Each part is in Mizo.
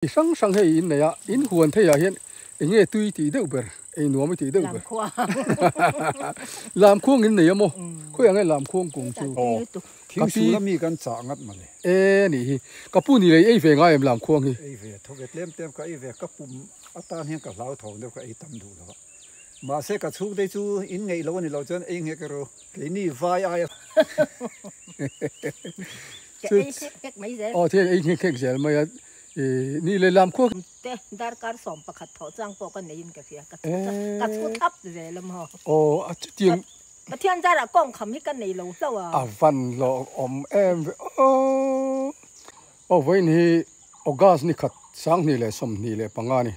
Chi hrang hrang hei in nei a, in huan thei ah hian eng nge tui tih deuh ber, ei nuam i tih deuh ber. Lamkhuang in nei a maw? Khawiah nge lamkhuang kung chu? Ka pi Thingsul ami kan chah ngat mawle. E nih hi. Ka pu ni lei ei ve ngai em lamkhuang hi? Ei ve tho ve, tlem tlem ka ei ve, ka pum atan hian ka hlau tho deuh ka ei tam duh lo a. Mahse ka chhung te chu in ngeih lo a ni lo chuan ei nghek ru, keini vai aia. Ka ei nghek nghek mai zel. Aw thil ei nghek nghek zel mai a. Ni leh lam khuak. Te darkar 11 thawh chang pawh ka neiin ka hria, ka chhu ka chhu thlap zel a maw. Aw a chutiang. Pathian zarah kawng kham hi ka nei lo hlauh a. A van hlawh awm em ve aw. Aw vawiin hi August ni khat 2025 a ni.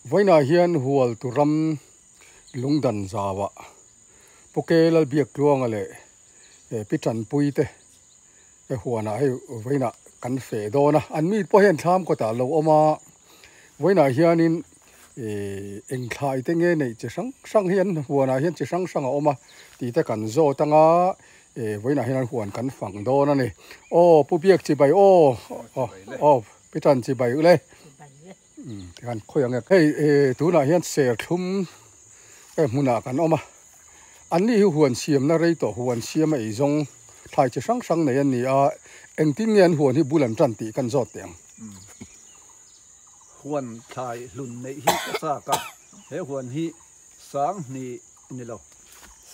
Vawiinah hian Hualtu ram lungdan zauah Puke Lalbiaktluanga leh Pi Tanpui te He huanah hei vawiinah kan feh dawn a, an mi pawh hian thlam kawtah a lo awm a, vawiinah hianin ih eng thlai te nge neih chi hrang hrang hi an huanah hian chi hrang hrang a awm a tih te kan zawt ang a, ih vawiinah hian an huan kan fang dawn a ni. Aw Pu Biak chibai aw aw aw Pi Tan chibai ule umm tikhan khawi ang e hei ih tunah hian serthlum he hmunah kan awm a. An ni hi huan siamna rei tawh huan siam a eizawng thlai chi hrang hrang nei an ni a, engtin nge an huan hi bul an tan tih kan zawt teh ang. Huan thlai hlun neih hi ka chak a, he huan hi 2000 ni lo,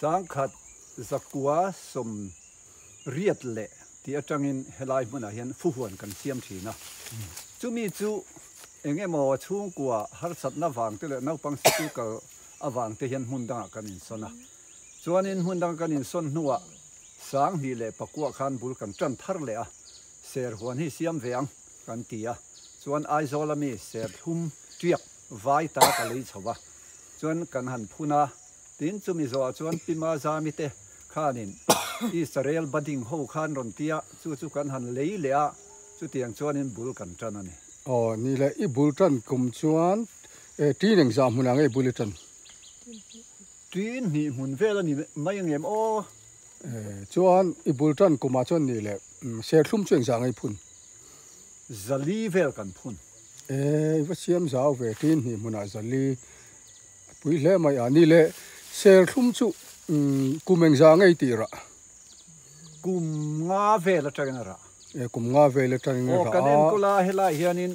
1000 980 leh tih atangin helai hmunah hian fu huan kan siam thin a, chumi chu eng emaw chhungkua harsatna vang te leh naupang sikul kal avang te hian hmun dangah kan insawn a. Chuanin hmun danga kan insawn hnuah 2009 khan bul kan tan thar leh a, ser huan hi siam ve ang kan ti a. Chuan Aizawl ami serthlum tiak vai ta ka lei chho a, chuan kan han phun a, tin chumi zawhah chuan Pi Mazami te khanin Israel budding ho khan rawn ti a, chu chu kan han lei leh a, chutiang chuanin bul kan tan a ni. Aw ni le, i bul tan kum chuan E, tin eng zah hmunah nge bul i tan? Tin hnih hmun vel a ni mai ang em aw? E, chuan i bul tan kumah chuan nih leh serthlum chu eng zah nge i phun? 400 vel kan phun. E, i va siam zau ve, tin hnih hmunah 400 a pui hle mai a. Nih leh serthlum chu kum eng zah nge i tih rah? Kum nga vel atangin a rah. E, kum nga vel atangin a rah a. Aw, kan enkawl a, helai hianin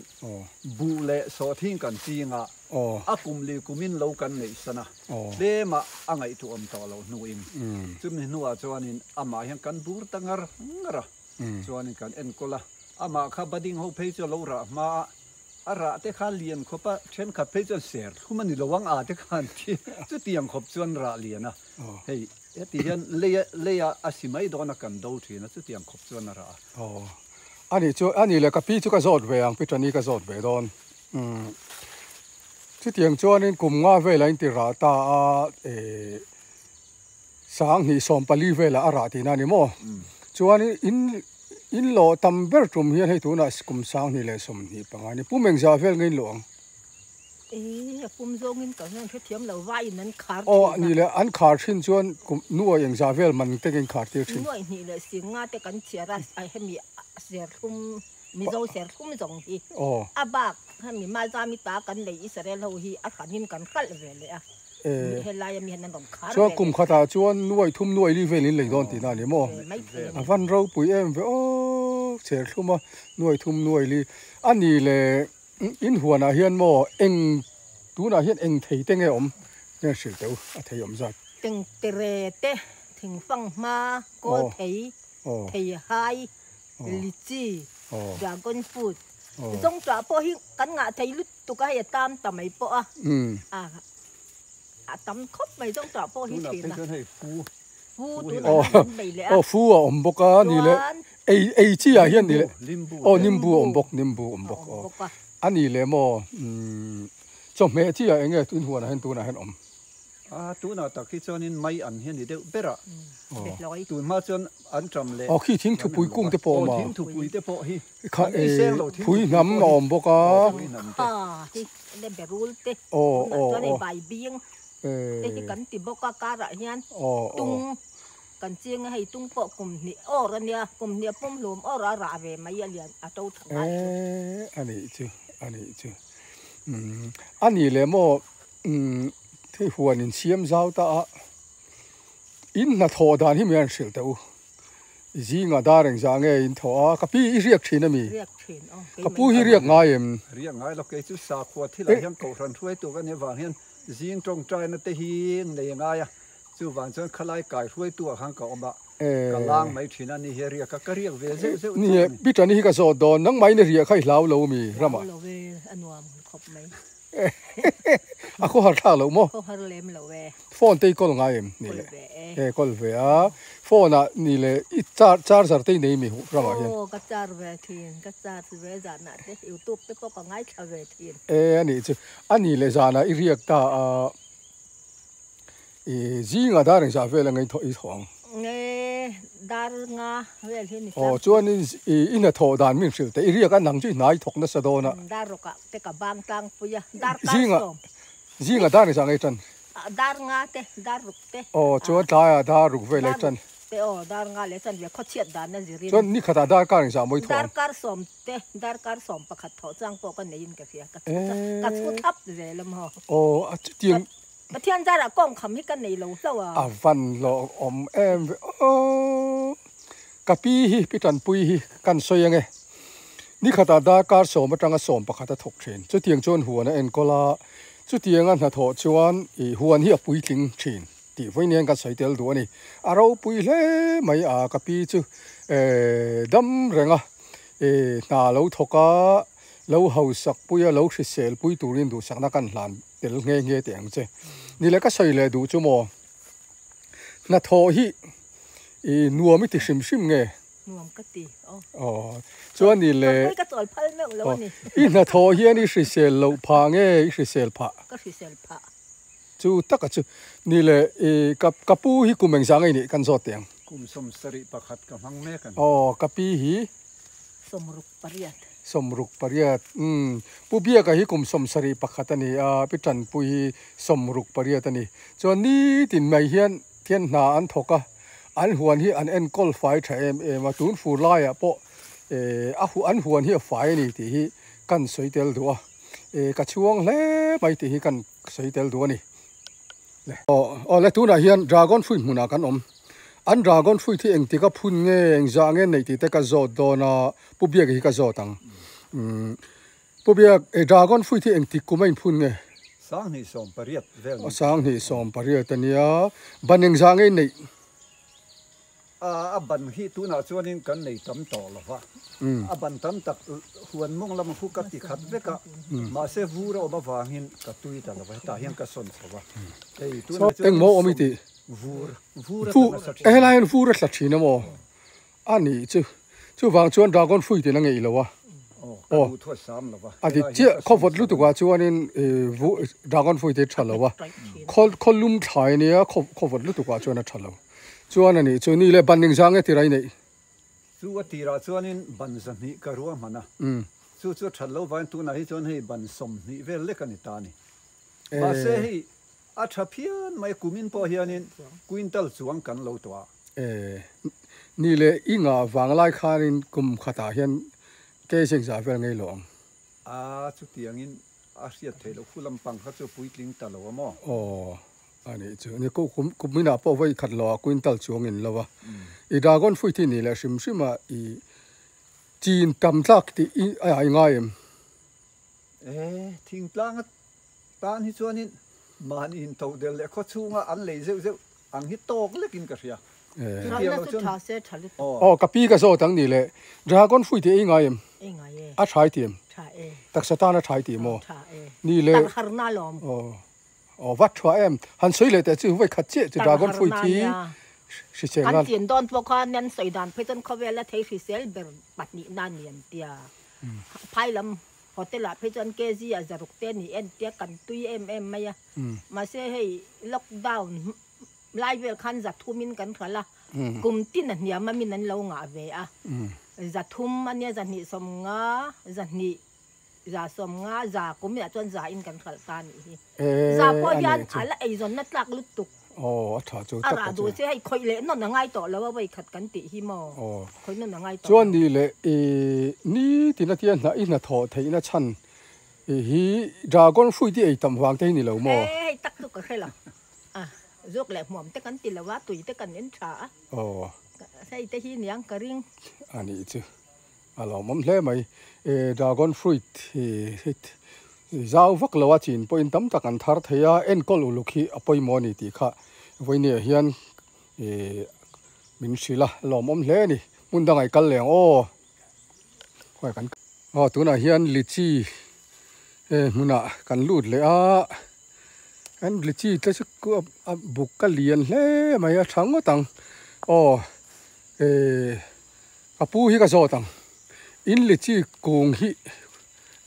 buh leh sawhthing kan ching a, a kum leh kumin lo kan neih san a, tlema a ngaihtuahawm tawh loh hnuin chumi hnuah chuanin amah hian kan bur ta ngar ngar a, chuanin kan enkawl a, amah kha budding ho phei chu a lo rah hma a, a rah te kha lian khawp a, thenkhat phei chuan ser thlum a ni lo ang a te khan chutiang khawp chuan rah lian a, hei. Heti hian leia leia a si mai dawn a kan do thin a, chutiang khawp chuan a rah a. Aw. Ani chu, ani leh ka pi chu ka zawt ve ang, Pi Tani ka zawt ve dawn. Umm. Chutiang chuanin kum nga velah in ti rah ta a, eh, 2014 velah a rah tihna a ni maw? Chuanin in, in lawh tam ber tum hian hei tunah kum 2025 a ni. Pum engzah vel nge in lawh ang? Ih, a pum zawngin ka hian hrethiam lo vaiin an khar thin a. Aw, ni leh an khar thin chuan kum nuai engzah vel man te in khar tir thin. Nuai hnih leh singa te kan chhiar a, a hemi serthlum, Mizo serthlum zawng hi. Aw. A bak hemi Mazami ta kan lei Israel ho hi a hranin kan hralh ve leh a. E. Helai ami hian an rawn khar ve leh. Chuan kum khatah chuan nuai thum nuai li vel in lei dawn tihna a ni maw? Ve mai thei a ni. A van ropui em ve aw, serthlum a nuai thum nuai li. A ni leh. In huanah hian maw eng tunah hian eng thei te nge awm nge hrilh teh u a thei awm zat. Teng tere te, thingfang hma, kawl thei, thei hai, lichi, dragon fruit zawng tuah pawh hi kan ngah thei lutuk a hei a tam ta mai pawh a, a tam khawp mai zawng tuah pawh hi thin a. Fu tunah hian an bei leh a. Aw fu a awm bawk a ni leh ei ei chi ah hian ni leh aw nimbu a awm bawk nimbu a awm bawk aw a ni leh maw umm chawhmeh chi ah eng nge tun huanah hian tunah hian awm. A tunah tak hi chuanin mai an hi a ni deuh ber a tun hma chuan an ṭam leh aw khi thingthupui kung te pawh a awm a aw thingthupui te pawh hi an ei seng lo thingthupui phui hnam a awm bawk a aw phui hnam te kha hi le berul te tunah chuan hei bai bing Hei hi kan ti bawk a, karah hian tung kan ching a, hei tung pawh kum hnih awr a nia, kum hnih a pum hlum awr a rah ve mai a lian a to tha ngai chu. Eee a nih chu. Ani chu. Um ani le maw um thei huan in siam zau ta a in hnathawh dan hi mi an hrilh teh u. Zinga dar engzah nge in thawh a, ka pi i riak thin a mi? Riak thin aw. Ka pu hi riak ngai em? Riak ngai lo, kei chu sakhua thilah hian kohhran hruaitu ka nih avang hian zing tawngtaina te hi nei a ngai a, chuvang chuan khalai kai hruaitu ah khan ka awm a, ka lang mai thin a ni hi a riak a, ka riak ve zeuh zeuh chu a ni. Peter ni hi ka zawt dawn, nangmah in i riah kha i hlau lo mi ramah? Hlau lo e, a nuam khawp mai. A khawhar thlak loh maw? Khawhar lem lo e. Phone te i call ngai em ni le? Call ve e. E call ve a. Phone ah ni le i charger te i nei mi ramah hian? Aw ka char ve thin, ka charge ve zanah te youtube te pawh ka ngaithla ve thin. E a nih chu. A ni le zanah i riak ta a i zingah dar engzah vel anga i thawh i thawh ang? E dar nga vel hi ni tlang. Aw chuanin i hnathawh dan min hrilh teh i riak a nang chu i hnai thawk nasa dawn a. Dar rawkah te ka bang tlang pui a, dar kar sawm. Zinga dar engzah ngei tan? Dar nga te, dar ruk te. Aw chuan tlaiah dar ruk vel ei tan. Dar ruk te aw, dar nga leh chan ve khawchhiat dan a zirin. Chuan ni khatah dar kar engzah mawi thawh ang? Dar kar sawm te, dar kar sawm pakhat thawh chang pawh ka neiin ka hria, ka ka chhu thlap zel a maw. Aw a chutiang. Pathian zarah kawng kham hi ka nei lo hlauh a. A van lawh awm em ve aw. Ka pi hi, Pi Tanpui hi kan sawi ange. Ni khatah darkar sawm atanga sawm pakhat a thawk thin. Chutiang chuan huan a enkawl a, chutianga hnathawh chuan ih huan hi a puitling thin tih vawiin hian kan sawi tel duh a ni. A ropui hle mai a, ka pi chu eh dam reng a, eh hna lo thawk a, lo hausak pui a, lo hrisel pui turin duhsakna kan hlan tel nghe nghe teh ang che. Ni le ka sawi leh duh chu maw, hnathawh hi ih nuam i ti hrim hrim nge? Nuam ka ti aw. Aw chuan ni le. Ka chawl phal meuh lo a ni. I hnathawh hian i hrisel loh phah nge i hrisel phah? Ka hrisel phah. Chu taka chu ni le i ka ka pu hi kum engzah nge nih kan zawt teh ang. Kum 71 ka hmang mek a ni. Aw ka pi hi. 68. 68 umm Pu Biaka hi kum 71 a ni a, Pi Tanpui hi 68 a ni. Chuan nitin mai hian Thian hna an thawk a, an huan hi an enkawl fai tha em em a, tun fur laiah pawh a an huan hi a fai a ni tih hi kan sawi tel duh a, ka chhuang hle mai tih hi kan sawi tel duh a ni. Aw le tunah hian dragon fruit hmunah kan awm, an dragon fruit hi engtik a phun nge engzah nge neih tih te ka zawt dawn a, Pu Biak hi ka zawt ang. Pu Biak, e dragon fruit hi engtik kum a inphun nge? 2018 vel ni. 2018 a nia. Ban engzah nge i neih? A, a ban hi tunah chuanin kan nei tam tawh lo va. A ban tam tak huan mawng lam khu ka ti khat vek a, mahse vur a awm avangin ka tui ta lo va, hetah hian ka sawn chho va. Hei tunah chuanin Engmaw awm i tih? Vur, vur a tla nasa thin. E helai hian vur a tla thin a maw? A nih chu. Chuvang chuan dragon fruit in a ngeih lo a. Aw, ka duh thu a sam lo va. A dik chiah, khaw vawt lutuk ah chuanin dragon fruit hi a tha lo a. Khaw khaw lum thlai a nia, khaw khaw vawt lutuk ah chuan a tha lo. Chuan a nih chu, ni le ban engzah nge tir a i neih? Chu a tirah chuanin ban 200 ka ruah hman a. Chu chu a that lo vangin tunah hi chuan hei ban 20 vel lek a ni ta a ni. Mahse hei a tha phian mai, kumin pawh hianin quintal chuang kan lo tuah. E, ni le i ngah vang lai khanin kum khatah hian case engzah vel ngei lo ang? A, chutiangin a hriat theih loh khu lampang kha chu puitling ta lo a maw? Aw, a nih chu. Ni ku kum kuminah pawh vawi khat lo ah quintal chuang in lo a. I dragon fruit hi ni leh hrim hrim a i chin tam tlak tih i a i ngai em? E, thingtlang tan hi chuanin mahni intodel leh khaw chhunga an lei zeuh zeuh ang hi tawk lekin ka hria. Chutiang lo chuan Aw ka pi ka zawt ang ni le dragon fruit hi ei ngai em? A tha i ti em? Taksa tan a tha i ti maw? Ni le Aw aw vat tha em? Han sawi leh teh chu vawi khat chiah chu dragon fruit hi hrisel nan. Kan chin dawn pawh khan an sawi dan phei chuan khawvela thei hrisel ber pahnih na ni an tia. Phai lam Hotel ah phei chuan kg ah zaruk te a ni en tia kan tui em em mai a. Mahse hei lockdown lai vel khan 300 in kan hral a, kum tin a hniam a min an lo ngah ve a. 300 a nia 250, 200, 150, 100 kum inah chuan 100 in kan hralh ta a nih hi. 100 pawh hian a la eizawnna tlak lutuk. Aw a tha chu tak a chu. A rah duh che hei khawih leh nawn a ngai tawh lo a vawi khat kan tih hi maw. Aw. Khawih nawn a ngai tawh lo. Chuan ni leh i ni tina tia hna i hnathawh theihna chhan Hi dragon fruit hi ei tam vang te hi ni lo maw? E hei tak chu ka hre lo. A zawk leh hmuam te kan ti lo a, tui te kan en tha a. Aw. Hei te hi niang ka ring. A nih chu. A lawmawm hle mai. E dragon fruit hi zau vak lo a chin pawhin tam tak an thar thei a, enkawl uluk hi a pawimawh a ni tih kha vawinia hian e min hrilh a, lawmawm hle a ni. Hmun dangah i kal leh ang aw. Khawi kan aw tunah hian lichi e hmunah kan lut leh a an lichi te chu a buk a lian hle mai a tha ngawt ang aw e ka pu hi ka zawt ang in lichi kung hi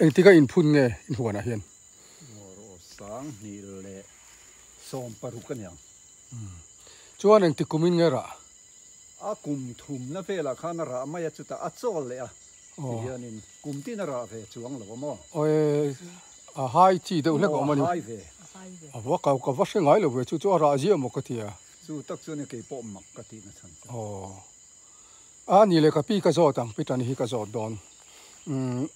engtik a inphun nge in huanah hian Sang hnih leh sawm paruk a ni ang. Chuan engtik kumin nge rah? A kum thumna velah khan a rah mai a, chutah a chawl leh a, tihianin kum tin a rah ve chuang lo a maw? Awi, a hai chi deuh hlek a awm a ni. Aw, a hai ve. A va ka ka va hre ngai lo ve, chu chu a rah ziah maw ka ti a. Chu tak chuan kei pawh mak ka tih na chhan chu. Aw, a ni leh ka pi ka zawt ang, Peter ni hi ka zawt dawn. Umm,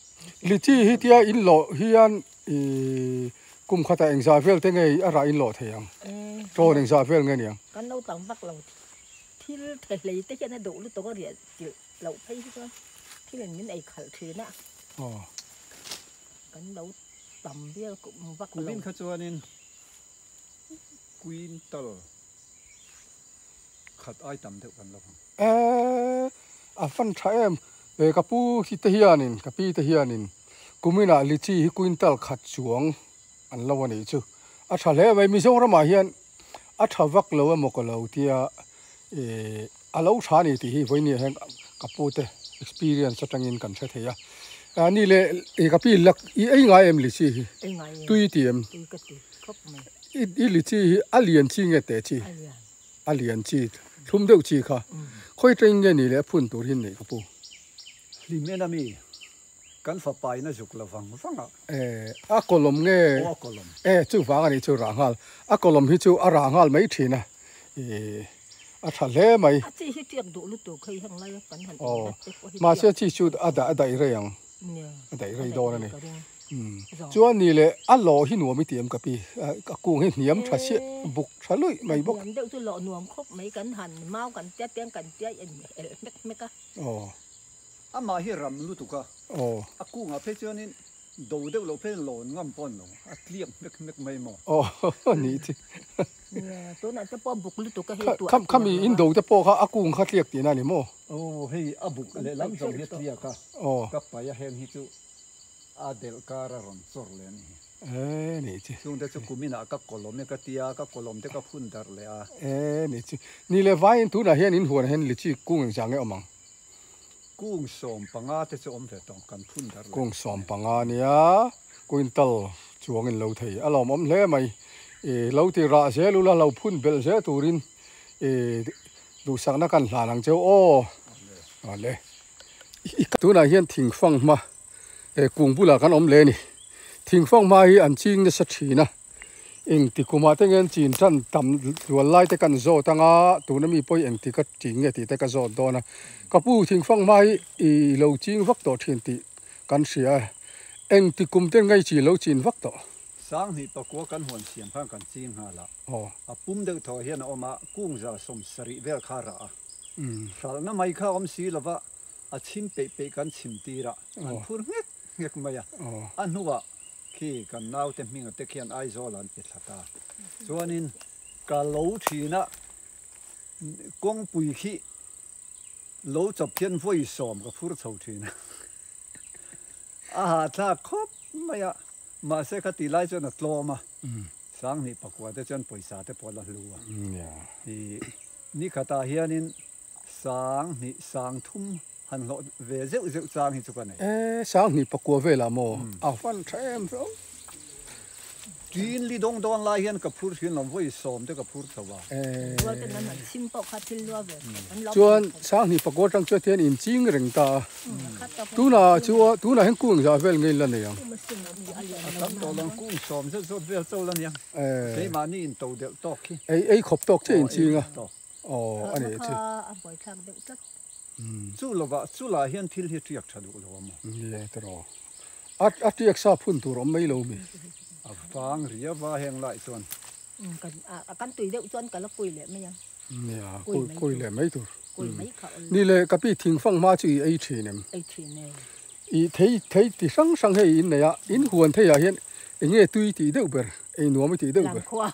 lichi hi tia in lawh hian i kum khatah engzah vel te nge a rah in lawh thei ang? Ṭawn engzah vel nge niang? Kan lo tam vak lo. Thil the hlei te hian a duh lutuk a riah chilh loh phei hi chuan thil in min ei khalh thin a, kan lo tam vel vak lo. Kumin kha chuanin quintal khat ai tam deuh kan lo vang. Eee a fan tha em e ka pu hi te hianin ka pi te hianin kuminah lichi hi quintal khat chuang an lo a nih chu a tha hle mai Mizoramah hian A tha vak lo emaw ka lo tia ih a lo tha a ni tih hi vawinia hian ka pu te experience atangin kan hre thei a a ni leh ih ka pi lak i ei ngai em lichi hi tui i ti em i lichi hi a lian chi nge teh chi a lian chi thlum deuh chi kha khawi atangin nge ni leh a phun tur hi an neih ka pu. Hlim en ami Kan fapa in a zuk lo vang vang a. Eh, a kawlawm nge? Aw a kawlawm. Eh, chuvang a nih chu rah nghal. A kawlawm hi chu a rah nghal mai thin a. Ih, a tha hle mai. A chi hi tiak duh lutuk hei heng laia kan han in dat te pawh hi tiak. Mahse chi chu a dah a daih rei ang. Nia, A daih rei dawn a ni. ka ring. Umm, chuan ni leh a lawh hi nuam i ti em ka pi? A kung hi hniam tha chiah, buk tha luih mai bawk. Hniam deuh chu lawh nuam khawp mai kan han mau kan tia tiang kan tia in elh hmek hmek a. Aw. Amah hi ram lutuk a, a kungah phei chuanin do deuh loh phei lawn ngam pawh an lo, a tliak hmek hmek mai maw? Aw nih chi. Nia, tunah te pawh buk lutuk a hei tuah Kham khami in do te pawh kha a kung kha tliak tihna a ni maw? Aw hei a buk lehlam zawng hi a tliak a, ka pai a heng hi chu a delh kar a rawn chawr leh a ni hi. E nih chi. Chungte chu kuminah ka kawlawm e ka tia, ka kawlawm te ka phun darh leh a. E nih chi. Ni leh vaiin tunah hian in huanah hian lichi kung engzah nge awm ang? Kung 15 te chu awm ve tawh kan phun darh leh. Kung 15 nia quintal chuangin lo thei a lawmawm hle mai. I lo ti rah zel ula lo phun belh zel turin i duhsakna kan hlan ang cheu aw. Awle. Tunah hian thingfang hma kung bulah kan awm leh a ni. Thingfang hma hi an ching nasa thin a. Engti kumah te nge an chin tan tam hlual lai te kan zawt anga tuna mi pawh hi engti ka chin nge tih te ka zawt dawn a. Ka pu thingfang hma hi i lo ching vak tawh thin tih kan hria e. Engti kum te nge i chi lo chin vak tawh? Sanghnih pakua kan huan siam khan kan ching nghal a. A pum deuh thaw hian a awm a, kung 70 vel kha a rah a. Hralhna mai kha a awm si lova, a chhim peih peih kan chhim tir a, an phur nghek nghek mai a. A hnuah Khi kan naute hminga te khian Aizawl an pe thla ta. Chuanin ka lo thina kawngpui khi lo chawp khian vawi 10 ka phur chho thin a. A hahthlak khawp mai a, mahse kha ti lai chuan a tlawm a, 2009 te chuan pawisa te pawh a la hlu a. I nikhatah hianin 2000 3000 Han hlawh ve zeuh zeuh chang hi chu ka nei. E, 2009 velah maw? A van tha em ro. Tin li dawng dawn lai hian ka phur thin lo, vawi 10 te ka phur chho a. E. Rual ten an han chim pawh kha thil lua ve. An lo Chuan 2009 atang chuan tihian in ching reng ta a. Tunah chu tunah hian kung zah vel ngei la nei ang. A tam tawh lo, kung 10 zet zawt vel cho la nia. E. Keimahni in to delh tawk hi. Ei ei khawp tawk chiah in ching a. Aw, a nih chu. A buaithlak deuh tlat. Chu lovah, chu lah hian thil hi tiak tha duh lo a maw? Ni e tiraw. A a tiak sa phun tur awm mai lo mi. A vang ria va heng lai chuan. Kan a kan tui deuh chuan ka la kui leh mai ang. Nia, kui kui leh mai tur. Kui mai kha awl. Ni le ka pi thing fang hma chu i ei thin em? Ei thin e. I thei thei ti hrang hrang hei in nei a, in huan thei ah hian eng nge tui tih deuh ber, ei nuam i tih deuh ber. Lamkhuang.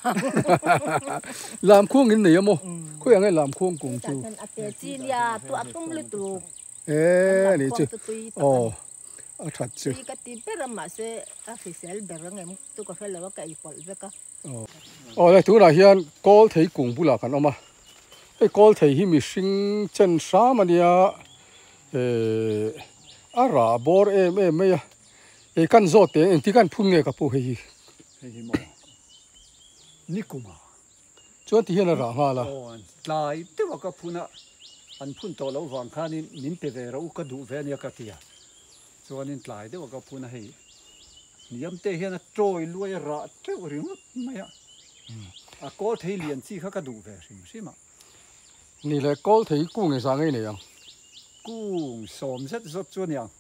Lamkhuang in nei a maw? Khawi ang e lamkhuang kung chu? Tah hian a te chi nia, tu a tum lutuk. E ni chu. Aw a that chu. Tui ka ti ber a mahse a hrisel ber ang em chu ka hre lo a ka ei pawlh vek a. Aw le tunah hian kawl thei kung bulah kan awm a, hei kawl thei hi mihring chen hram a nia eh a rah bawr em em mai a, ei kan zawt teh engtik an phun nge ka pu hei hi. Hei hi maw nikuma. Chuan ti hian a rah nghal a. Aw, tlai deuh a ka phun a, an phun tawh loh vang khanin min pe ve rawh u ka duh ve ania ka ti a. Chuanin tlai deuh a ka phun a hei hniam te hian a tawi luai a rah teuh ringawt mai a. A kawl thei lian chi kha ka duh ve hrim hrim a. Ni le, kawl thei kung engzah ngei nei ang? Kung sawm zet zawt chu a ni ang.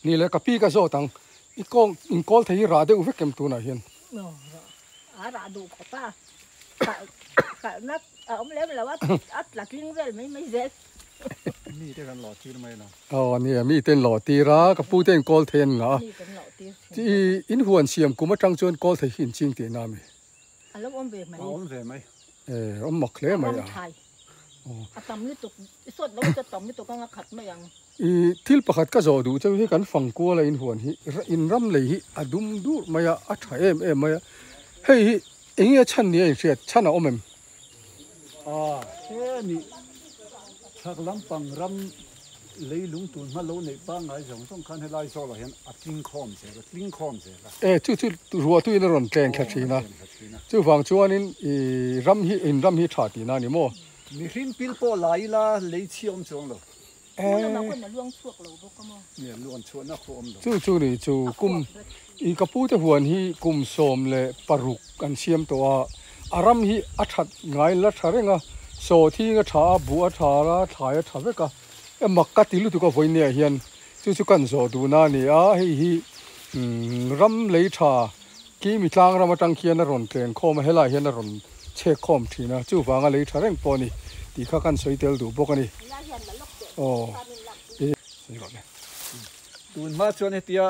Ni le ka pi ka zawt ang i kawng in kawl thei hi rah deuh vek em tunah hian. A rah duh khawp a kalhna a awm lem lo a a tla tling vel mai mai zel. Mi te kan lawh tir mai lo. Aw nia mi ten lawh tir a ka pu ten kawl thei an ngah a. Mi kan lawh tir thin. I in huan siam kum atang chuan kawl thei hi in ching tih na mi. A lo awm ve mai. A awm ve mai. E awm mak hle mai a. A awm thai. A tam lutuk, i sawt lo chu a tam lutuk anga khat mai ang. I thil pakhat ka zawh duh chu hi kan fang kual a inhuan hi in ram lei hi a dum dur mai a, a tha em em mai a. Hei hi eng nge chhan ni a inhriat chhan a awm em? A, hemi chhak lampang ram leilung tun hma lo neih pangngai zawng zawng khan helai zawlah hian a tling khawm zel a, tling khawm zel a. E, chu chu ruahtuiin a rawn tleng thla thin a, chuvang chuanin i ram hi in ram hi tha tihna a ni maw? Mihring pil pawh la ila lei chhi awm chuang lo. E. Khulamah khawn a luang chhuak lo bawk a maw? Nia, luan chhuahna khu awm lo. Chu chu ni chu kum i ka pute huan hi kum 16 an siam tawh a, a ram hi a that ngai la tha reng a, sawhthing a tha a, buh a tha a, thlai a tha vek a, e mak ka ti lutuk a vawinia hian Chu chu kan zawh duhna a ni a, hei hi ram lei tha Kimi tlang ram atang khian a rawn tleng khawm a, helaiah hian a rawn chhek khawm thin a, chuvanga lei tha reng pawh a ni tih kha kan sawi tel duh bawk a ni. Aw i sawi rawh le. Tun hma chuan hetia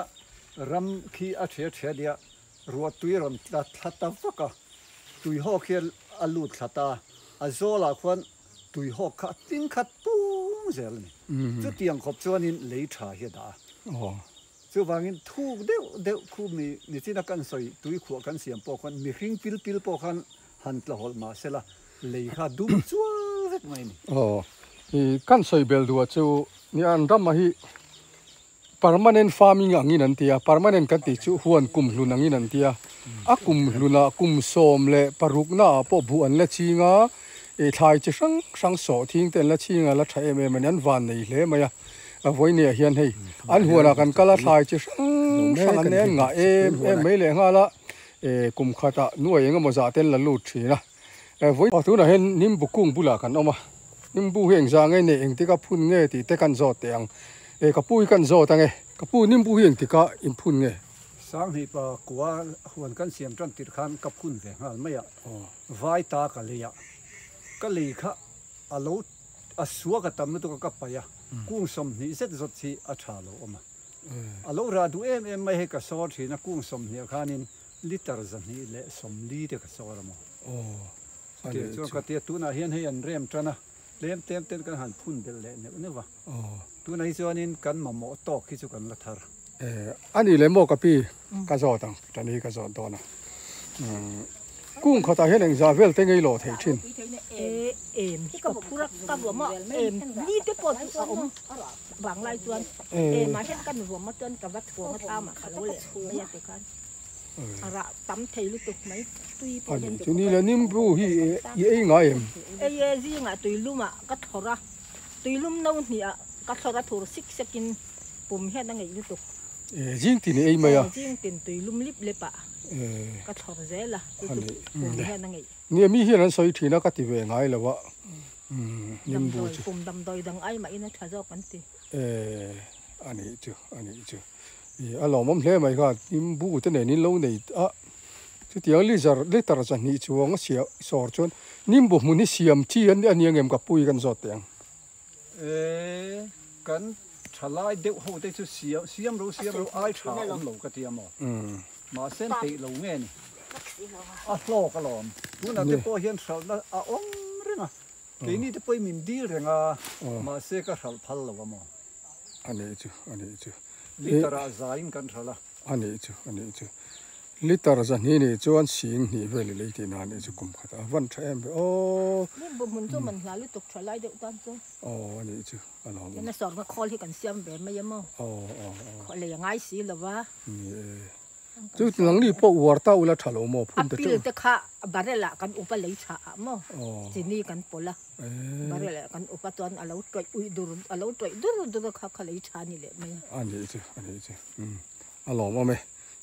ram khi a thia thia nia ruah tui rawn tla thla ta vak a, tuihaw khi a lut thla ta a, a zawlah khuan Tuihawk kha a tling khat pung zel a ni. Chutiang khawp chuanin lei tha hi a dah a. Chuvangin thuk deuh deuh khu mi nichina kan sawi tuikhuah kan siam pawh khan mihring pil pil pawh khan han tlahawlh mah sela lei kha dum chual vek mai a ni. Aw, i kan sawi bel duh ah chu ni an rama hi Permanent farming angin an ti a, permanent kan tih chu huan kum hlun angin an ti a, a kum hlunah kum 16 naah pawh buh an la ching a, ih thlai chi hrang hrang sawh thing te an la ching a, la tha em em a ni, an van nei hle mai a, a vawinia hian hei an huanah kan kal a, thlai chi hrang hrang an nei a, an ngah em em mai leh nghal a, eh kum khatah nuai eng emaw zah te an la lut thin a, eh vawi tunah hian nimbu kung bulah kan awm a. Nimbu hi engzah nge nei engtika phun nge tih te kan zawt teh ang. E ka pu hi kan zawt ange. Ka pu nimbu hi engtika in phun nge? Sanghnih pa kua huan kan siam tan tirh khan ka phun ve nghal mai a, vai ta ka lei a, ka lei kha a lo a sua ka tam lutuk a ka paih a, kung 20 zet zawt hi a tha lo awm a. A lo rah duh em em mai hei ka sawr thin a, kung 20 ah khanin litre 240 te ka sawr a maw. Chutiang chuan ka tia tunah hian hei an rem tan a, tlem tlem ten kan han phun belh leh neuh neuh a. Tunah hi chuanin kan mamawh tawk hi chu kan la thar. A nih leh maw ka pi ka zawt ang, tan hi ka zawt dawn a. Kung khatah hian engzah vel te ngei lawh theih thin? E em hi ka phur a, ka vuam a, em ni te pawh chu a awm vanglai chuan em ah hian kan vuam a chuan ka va chhuang a thlamah ka lo leh mai a tikhan. A rah tam thei lutuk mai tui pawh hian Chu ni le nimbu hi i ei ngai em? Ei e zingah tuilumah ka thlawrh a, tuilum no hnihah ka thlawrh a thur sik sekin pum hian a ngeih lutuk. E zing tin i ei mai a? Aw zing tin tuilum lip lepah ka thlawrh zel a, chu chu pum hian a ngeih. Nia mi hian an sawi thin a ka ti ve ngai lo a nimbu chu. Pum damdawi dang ai mahin a tha zawk an ti. E. A nih chu, a nih chu. Ih, a lawmawm hle mai kha, nimbu te nen in lo nei a, chutiang lizar liter zahnih chuang a siam sawr chuan nimbu hmun hi siam chi a ni ang em ka pui kan zawt teh ang. E, kan thalai deuh ho te chu siam siam ro siam ro ai tha awm lo ka ti a maw? Mahse an peih lo nge ni? A hlawk alawm. Tunah te pawh hian hralhna a awm reng a, keini te pawhin min dil reng a, mahse ka hralh phal lo a maw? A nih chu, a nih chu. Liter ah zaiin kan hralh a. A nih chu, a nih chu. Liter zahnih nih chuan sing hnih vel i lei tihna a nih chu kum khat a van tha em ve aw. Nimbu hmun chu man hla lutuk tha lai deuh tan chu. Aw a nih chu, a lawm awm. Tin a sawrna khawl hi kan siam ve mai a maw. Aw aw aw. Khaw lei a ngai si lo va. Ni e. Chu nangni pawh uar ta ula tha lo maw phun ta teuh. A pil te kha barrel ah kan up a lei tha ah maw. Chini kan pawlh a. Barrel ah kan up a chuan a lo tawih uih dur a lo tawih dur dur a kha kha lei tha ni leh mai a. A nih chu a nih chu a lawmawm e.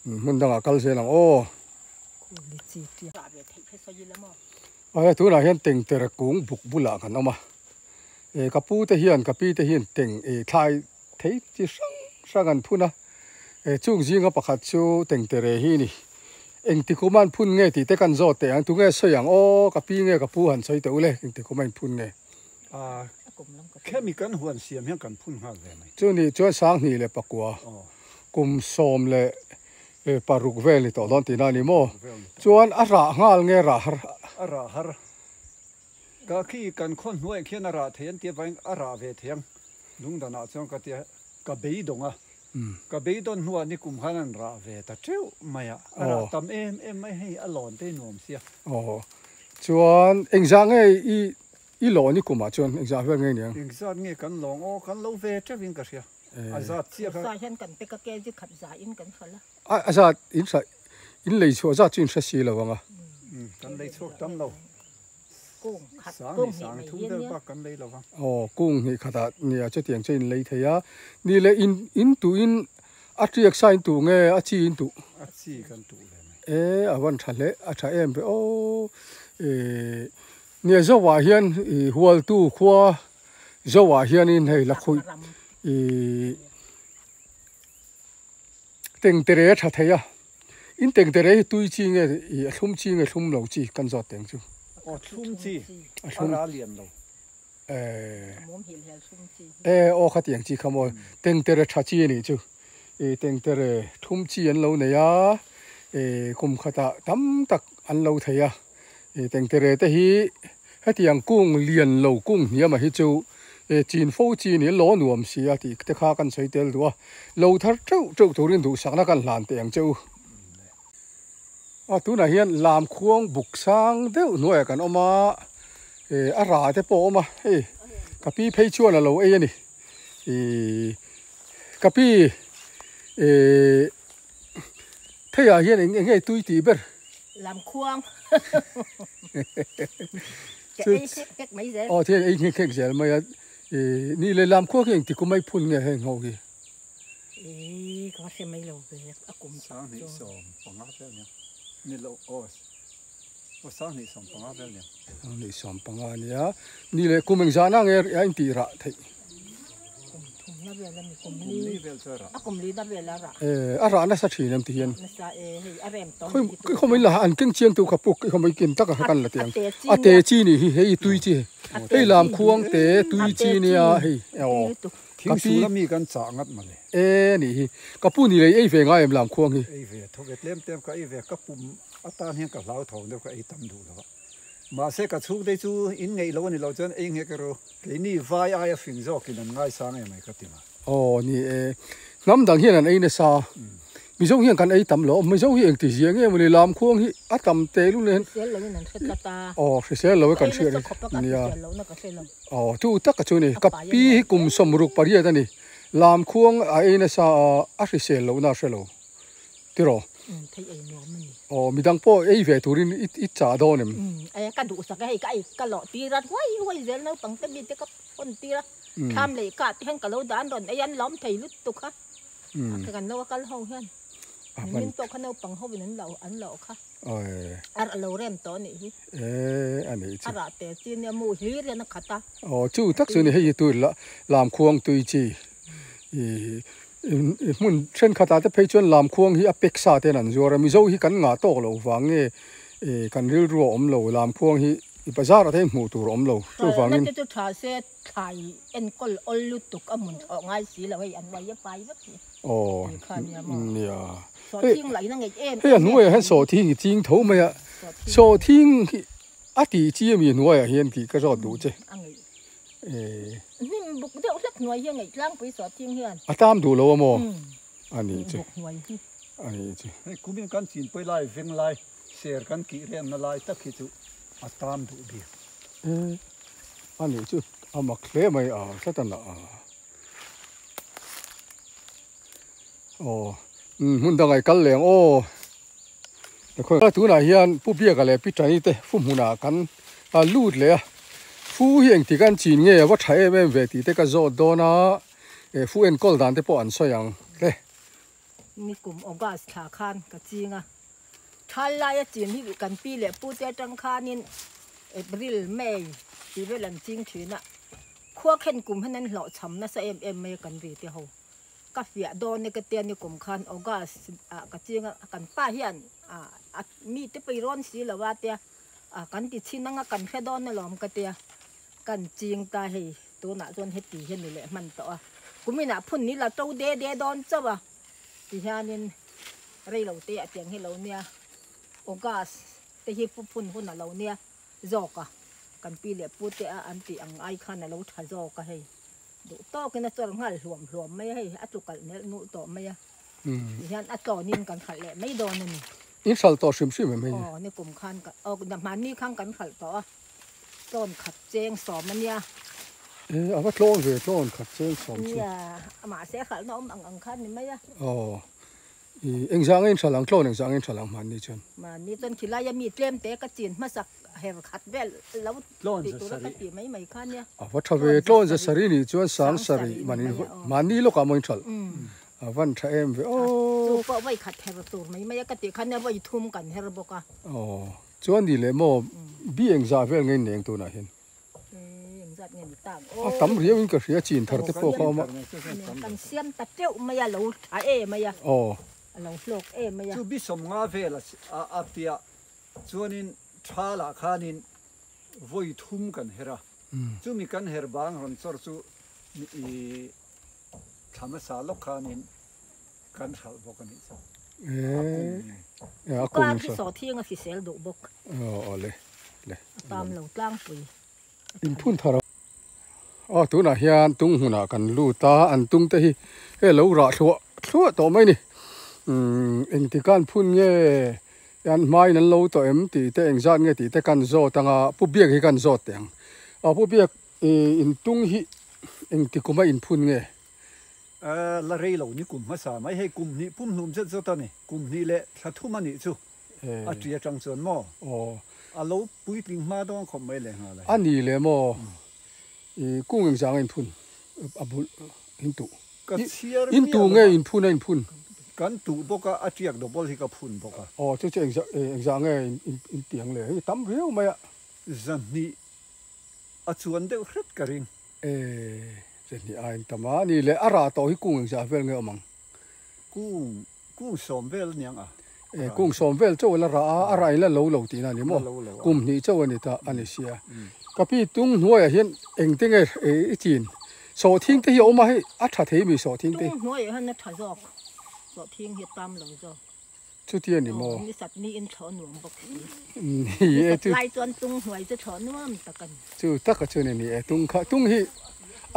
Hmun dangah kal zel ang aw. Aia tunah hian tengtere kung buk bulah kan awm a, e ka pu te hian ka pi te hian teng e thlai thei chi hrang hrang an phun a, e chung zinga pakhat chu tengtere hi a ni. Engti kum an phun nge tih te kan zawt teh ang, tunge sawi ang aw ka pi nge ka pu han sawi teh u le engti kum a inphun nge. A khemi kan huan siam hian kan phun nghal ve mai. Chu nih chuan 2009 kum 16 vel ni tawh dawn tihna a ni maw? Chuan a rah nghal nge rah har? A rah har. Ka khi kan khaw hnuaiah khian a rah thei an tia vangin a rah ve thei ang. Lungdanah chuan ka tia ka beidawng a. Ka beidawn hnuah nikum khan an rah ve ta teuh mai a. A rah tam em em mai hei a lawn te hi nuam sia. Aw. Chuan engzah nge i I lawn i kumah chuan engzah vel nge niang? Engzat nge kan lawng? Aw, kan lo ve teuh in ka hria. A zat chiah kha. Sa hian kan pek a, kg khat za in kan hralh a. A, a zat in hra, in lei chhuah zat chu in hre si lo ang a. Umm, kan lei chhuak tam lo. Kung khat, Sang kung hnih hnih sang mai thum hian vel nia. bak kan lei lo va. Aw, kung hnih khatah nia chutiang chu in lei thei a. Ni le in, in tuh in a tiak sa in tuh nge a chi in tuh? A chi kan tuh ve mai. E, a van tha hle, a tha em ve aw. E. Nia Zoah hian i hualtu khua Zoah hianin hei lakhuih i tengtere a tha thei a, in tengtere hi tui chi nge i a thlum chi nge thlum lo chi kan zawt teng chu. Aw thlum chi, a ra lian lo. E aw khatiang chi kha maw tengtere tha chi a nih chu, i tengtere thlum chi an lo nei a, i kum khatah tam tak an lo thei a. I tengtere te hi hetiang kung lian lo kung hniama hi chu chin fo chi ni law nuam si a tih te kha kan sawi tel duh a, lo thar teuh teuh turin duhsakna kan hlan teh ang che u. A tunah hian lam khuang buk sang deuh hnuaiah kan awm a, a ra te pawh a awm a, hei ka pi phei chuan a lo ei a ni. Ih ka pi ih Theiah hian eng enge tui tih ber? Lam khuang. Ka ei khek khek mai zel. Aw thei ei khek khek zel mai a. Ih ni le lam khuang hi engti kum mai phun nge heng ho hi? Ih ka hre mai lo ve a kum tak chu. 2015 vel nia. Ni lo aw aw 2015 vel nia. 2015 nia. Ni le kum engzah na nge a intih rah theih? Kum thumna vel a ni, kum li vel chu a rah. A kum li na vel a rah. Eh, a rah nasa thin em ti hian. Nasa e, hei a rem tawh ni hi. Khawm in la an keng chiang tu kha puk khawm in kin taka kan la tiang. A te chi ni hi, hei tui chi. Hei lam khuang te tui chi nia hei. Aw. Thing sul a mi kan chah ngat mawle. E ni hi. Ka pu ni lei ei ve ngai em lam khuang hi. Ei ve tho ve tlem tlem ka ei ve ka pum atan hian ka hlau tho deuh ka ei tam duh lo a. Mahse ka chhungte chu in ngeih lo a ni lo chuan ei nghek ru, keini vai aia fing zawkin an ngaisang em ai ka ti ma. Aw ni e, hnam dang hian an ei nasa, Mizo hian kan ei tam lo, Mizo hi engti zia nge mawni lam khuang hi a tam teh lul nen. Hrisel lo in an hre tlat a. Aw hrisel lo e kan hriat a nia. Aw chu tak a chu ni, ka pi hi kum 68 a ni, lam khuang a ei nasa a, a hrisel lohna a hre lo. Tiraw? Umm thei ei nuam a ni. Aw midang pawh ei ve turin i i chah dawn em? Umm e ka duhsak e hei ka ei ka lawh tir a huai huai zel naupang te mi te ka hawn tir a thlam leh kah te hian ka lo dah an rawn ei a an lawm thei lutuk a a kan lo a kal ho hian nimin pawh kha naupang ho in an lo an lawh kha a lo rem tawh a nih hi e a nih chu a rah te chi nia mu hlir hian a khat a aw chu tak chu ni hei hi tu lam khuang tui chi. Ih hmun thenkhatah te phei chuan lamkhuang hi a pek sa ten an zuar a, Mizo hi kan ngah tawk loh vang nge kan rilru a awm lo, lamkhuang hi i bazar ah te hian hmuh tur a awm lo chuvangin. Hralhna te chu tha se thlai enkawl awl lutuk a hmun thlawh ngai si lo hei an uai a pai vek hi Aw ti kha nia maw. Nia Sawhthing lah in a ngeih em hei a em hnuaiah hian sawhthing i ching tho mai a, sawhthing hi a tih chi ami hnuaiah hian tih ka zawt duh che. A ngeih Hnim buk deuh hlek hnuai hi a ngeih tlangpui sawhthing hian. A tam duh lo a maw? A nih chu. Buk hnuai hi. A nih chu. Hei kumin kan chinpui lai veng lai ser kan kih remna lai tak hi chu a tam duh bik. A nih chu a mak hle mai a tlat a na a. Aw hmun dang ai kal leng aw. Tunah hian Pu Biaka leh Pi Tani te fu hmunah kan lut leh a, fu hi engtik an chin nge a va tha em em ve tih te ka zawt dawn a, fu enkawl dan te pawh an sawi ang hle. Nikum August thla khan ka ching a, thal laia chin hi kan pi leh pu te atang khanin April, May tih vel an ching thin a, khua khen kum hian an hlawhchham nasa em em mai a kan ri te ho. Ka fiah dawn e ka tia nikum khan August ah ka ching a, kan pa hian a mi te pawh i rawn si lo a tia kan ti chhin anga kan hre dawn alawm ka tia kan ching ta hei tunah chuan heti hi a ni leh hman tawh a, kumin ah phun ni la to de de dawn chauh a ti hianin rei lo te ah tiang hi lo nia August te hi pu phun hun a lo nia zawk a kan pi leh pu te a an tih ang ai khan a lo tha zawk a hei. Duh tawkin a chawr nghal hluam hluam mai a, hei a tlu kalh nelh nulh tawh mai a, tihian a tlawnin kan hralh leh mai dawn a ni. In hralh tawh hrim hrim em hei? Aw, nikum khan ka, aw mahni khan kan hralh tawh a, tlawn khat cheng sawm a nia. E, a va tlawn ve, tlawn khat cheng sawm chu. Nia, mahse hralhna awm ang ang khan ni mai a. Aw, i engzah nge in hralh ang, tlawn engzah nge in hralh ang mahni chuan? Mahni chuan khilaia mi tlem te ka chin hmasak her khat vel lo tih tura ka tih mai mai kha nia. A va tha ve, tlawn za sarih nih chuan sang sarih mahni lawkah maw in hralh? A van tha em ve aw. Chu pawh vawi khat her tur mai mai a ka tih kha nia vawi thum kan her bawk a. Aw, chuan ni leh maw bi engzah vel nge in neng tunah hian? A tam riau in ka hria chin thar te pawh kha awm a. Kan siam ta teuh mai a lo tha em mai a. Aw. A lo hlawk em mai a. Chu bi sawmnga vel a tia chuanin tha lah khanin vawi thum kan her a. Chumi kan her bang rawn chawr chu i thla hmasa lawk khanin kan hralh bawk a nih chu. A kum in. A kum in hrilh. Sawhthing a hrisel duh bawk. Aw le le. A tam lo tlangpui. In phun thar a. Aw tunah hian tung hmunah kan lut a, an tung te hi hei lo rah thluah thluah tawh mai ni. Umm engtik an phun nge an hmain an lo tawh em tih te engzat nge tih te kan zawt anga Pu Biak hi kan zawt teh ang. Aw Pu Biak in tung hi engtik kuma in phun nge? La rei lo ni kum hmasa mai hei kum hnih pum hlum zet zawt a ni kum hnih leh thla thum a nih chu a ṭi aṭang chuan maw a lo puitling hma dawn khawp mai leh nghal a A ni leh maw i kung engzah nge inphun a bul in tuh Ka chhiar in tuh nge inphun a inphun Kan tuh bawk a a ṭiak double hi ka phun bawk a. Aw chu chu engzah engzah nge in tiang le hei tam riau mai a. Zahnih a chuan deuh hret ka ring. E, zahnih a in tam a ni le, a rah tawh hi kung engzah vel nge awm ang? Kung, kung sawm vel aniang a. E, kung sawm vel chauh la rah a, a rah in la lo lo tihna a ni maw? Kum hnih chauh a ni ta a ni sia. Ka pi tung hnuaiah hian engte nge i chin? Sawhthing te hi a awm a hei, a tha thei mi sawhthing te? Tung hnuaiah hian a tha zawk, sawhthing hi a tam lo zawk. Chuti a ni maw? Ni sat niin thlawh nuam bawk si. Ni e chu. Lai chuan tung hnuai chu thlawh nuam tak a ni. Chu taka chuan a ni e tung kha tung hi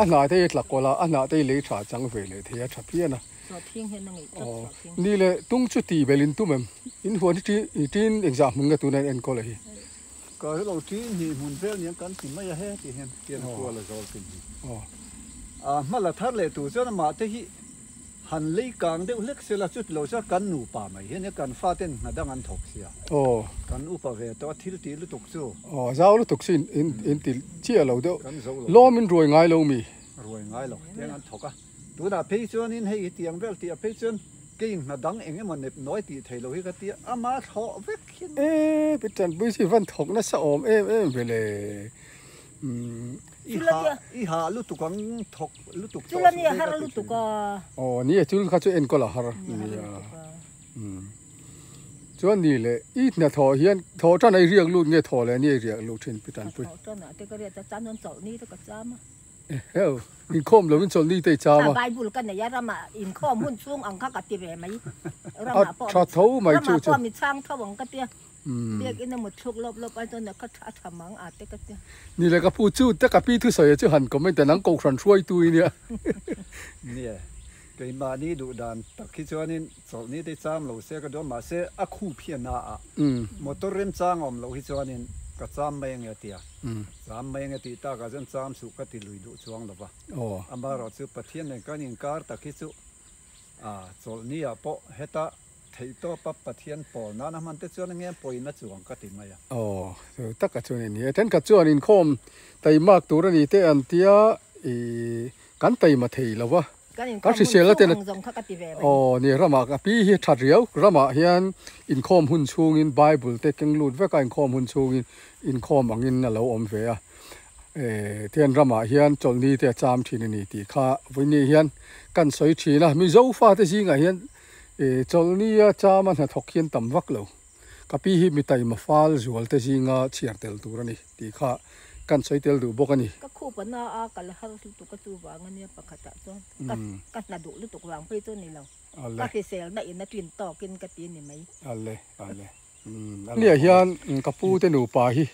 a hnah te hi tla kawlh a, a hnah te hi lei tha chang ve leh thei a tha phian a. Sawhthing hian a ngeih tlat sawhthing. Ni le tung chu tih belh in tum em? In huan hi i tin engzah hmun nge tuna in enkawl a hi? Ka hre lo tin hnih hmun vel niang kan ti mai a he tih hian tian a kual a zawl tin hi. A hma la thar leh tur chuan amah te hi Han lei kang deuh hlek sela chuti lo chuan kan nupa mai hian kan faten hna dang an thawk sia. Aw. Kan upa ve tawh a thil tih lutuk chu. Aw zau lutuk chu in in ti chiah lo deuh. Kan zo lo. Lawm in ruai ngai lo mi. Ruai ngai lo tiang an thawk a. Tunah phei chuanin hei hi tiang vel tih ah phei chuan kei hna dang eng emaw nep nawi tih thei lo hi ka tia ama thlawh vek hian. E Pi Tanpui chu i van thawk nasa awm em em ve le. Umm. I ha i ha lutuk ang thawk lutuk tawh suh te ka ti thin. Aw ni e chul kha chu enkawl a har nia. Chuan ni leh i hnathawh hian thawh tan a i riak lut nge thawh leh ni a i riak lut thin pi Tanpui. Thawh tan ah te ka riat a cham chuan chawlhni te ka cham a. Eheu inkhawm lo in chawlhni te i cham a. Bible ka nei a ramah inkhawm hun chhung ang kha ka ti ve mai. Ramah pawh A tha tho mai chu ramah pawh mi chhang tho ang ka tia. Biakinn a mut thluk lawp lawp ai chuan ka tha tha mang a te ka tia. Ni le ka pu chu te ka pi thusawi a chu han comment a nang kohhran hruaitu i nia. Nia, keimahni duh dan tak hi chuanin chawlhni te cham lo se ka duh a, mahse a khup hi a na a, motor remchang a awm loh hi chuanin ka cham mai ange a tia, cham mai ange tih takah chuan cham suh ka ti lui duh chuang lo va, amaherawhchu Pathian nen kan inkar tak hi chu chawlhni ah pawh heta Theihtawpa Pathian pawl nana hman te chuan enge pawina chuang ka ti mai a. Aw, chu taka chuan i ni e. Thenkhat chuan inkhawm taimak tur a ni te an tia, i kan taima thei lo va. Kan inkhawm hun chhung ang zawng kha ka ti ve mai. Aw, ni ramah ka pi hi that riau. Ramah hian inkhawm hun chhungin Bible te keng lut vek a, inkhawm hun chhungin inkhawm angin a lo awm ve a. E, tihian ramah hian chawlhni te a cham thin a ni tih kha vawiin hian kan sawi thin a. Mizo fate zingah hian E chawlhnia chama hnathawk hian tam vak lo. Ka pi hi mi taima fal zual te zinga chhiar tel tur a ni tih kha kan sawi tel duh bawk a ni. Ka khup a na a, kal har lutuk a chu vang a nia pakhatah chuan ka ka hna duh lutuk vang phei chu a ni lo. Ka hriselna in a tlin tawkin ka ti a ni mai. Ale ale Nia hian ka pu te nupa hi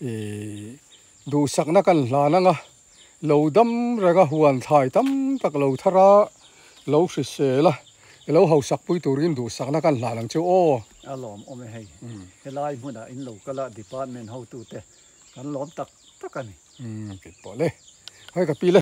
i duhsakna kan hlan anga Lo dam reng a huan thlai tam tak lo thar a, lo hrisel a, i lo hausak pui turin duhsakna kan hlan ang chu aw. A lawm awm e hei, helai hmunah in lo kal a department hotute kan lawm tak tak a ni. Umm tih pawh le, hei ka pi le.